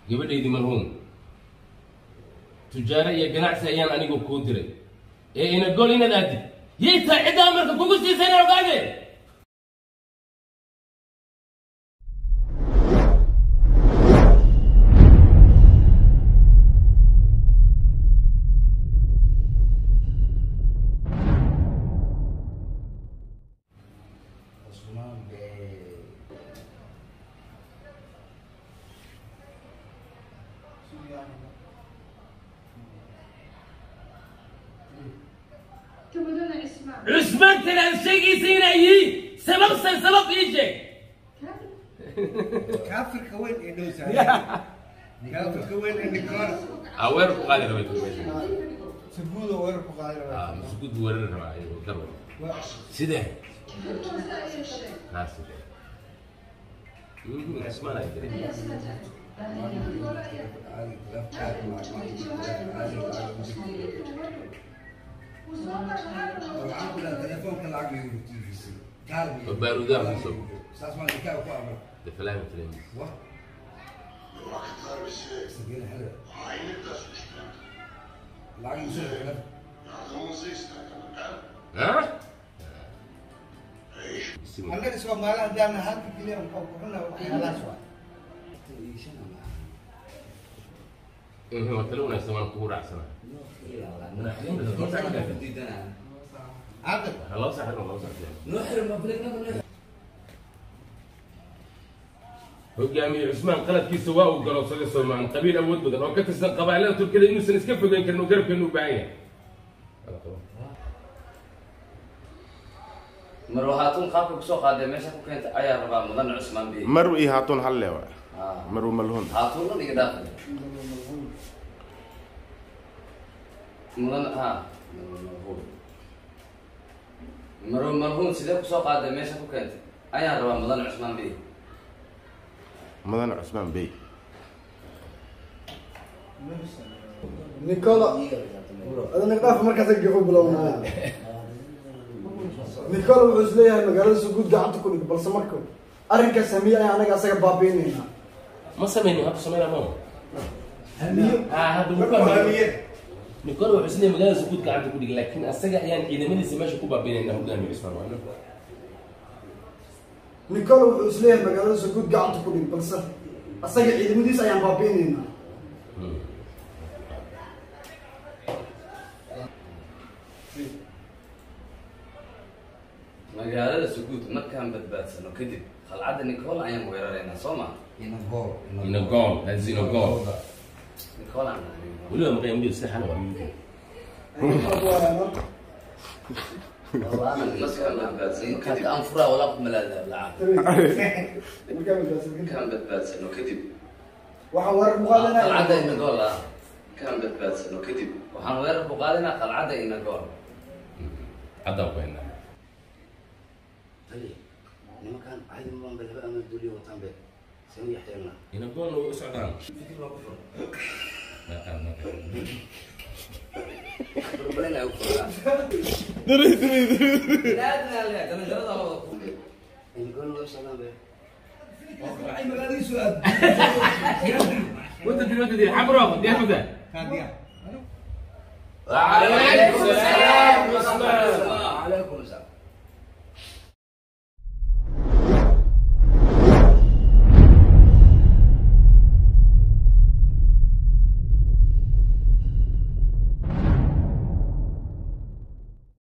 Gabadhaydii malhuun tujaare iyo ganacsi ayaan anigu kuu diray ee Inagol inaad aadid yay tahay ciddaa marka kugu siisay inaan ogaade. Cusmaan Bey. Cusmaan kanaan sheegaysa inay yihiin sababsan sabab ii sheeg. Kaafirka weyn ee dhow saaran. Kaafirka weyn ee Nicola. Weerar ku qaadi rabay meesha. Saguudo weerar ku qaadi rabay. Masguud buu weerar rabaa inuu garbo. Sidee? Sidee? Cusmaan ay diray. Baaruudaha ku soo. Defalaam filim. Ha? Annaga Soomaali haddaan halka keliya aan ku xunna waxyaalahaas waa. Waa talo wanaagsan waan kugu raacsanahay. Hadda Loo saxiro, loo saxiro. Hogaamiye Cusmaan qaladkiisa waa uu garoobsaday Soomaan qabiil awood badan oo ka tirsan qabaa'ilada Turkida inuusan iska fogeyn karin oo garabkeenu u baahan yahay. Marwo Haatuun qaabka kusoo qaaday meesha ku keentay ayaa rabaa mudan Cusmaan Bey. Maru iyo Haatuun hal leewa. Maru malhuun. Haatuun dhan iga dhaafay. Mudan ha Marwo malhuun. Marwo malhuun sidee kusoo qaaday meesha ku keentay ayaa rabaa mudan Cusmaan Bey. Mudan Cusmaan Bey. Nicola adana dhaaf markaas ay gafo bilowna. Nicola wuxuu is leeyahay magaalada Suguud gacanta ku dhig, balse marka arrinka sameeyay ayaan anaga asaga baabiinayna. Ma sameynin, hadda sameynaa ma. Hamiye. Hadda wuu ka hamiye. Nicola wuxuu is leeyahay magaalada Suguud gacanta ku dhig, laakiin asaga ayaan ciidamadiisa meesha ku baabiinayna hogaamiye Cusmaan waa. Nicola wuxuu is leeyahay magaalada Suguud gacanta ku dhig, balse asaga ciidamadiisa ayaan baabiinayna. Magaalada Suguud markaan badbaadsano kadib qalcadda Nicola ayaan weeraraynaa soo ma? Inagol. Inagol, that's Inagol. Nicola aan nahay. Weliba maqan mid si xal waa. Markaan badbaadsano kadib aan furaa walaa ku malaada lacag. Markaan badbaadsano kadib waxaan weerar ku qaadanaa qalcadda Inagol. Markaan badbaadsano kadib waxaan weerar ku qaadanaa qalcadda Inagol. Hadda ku haynaa. Nimankan caadi ma baan laba ama duuliyo wataan be. Soo yaxyeelna. Inagolna way u socdaan. Fikir loo ku furo. Barbalin ay u furaan. Diri diri diri. Laadna le, dana loo ku. Inagolna way u socdaan be. Ay magaaladiisu aad. Wada diri wada diri xabro diyaar ma tahay? Kaadiya. Wa alaykum salaam Cusmaan. Alaykum salaam.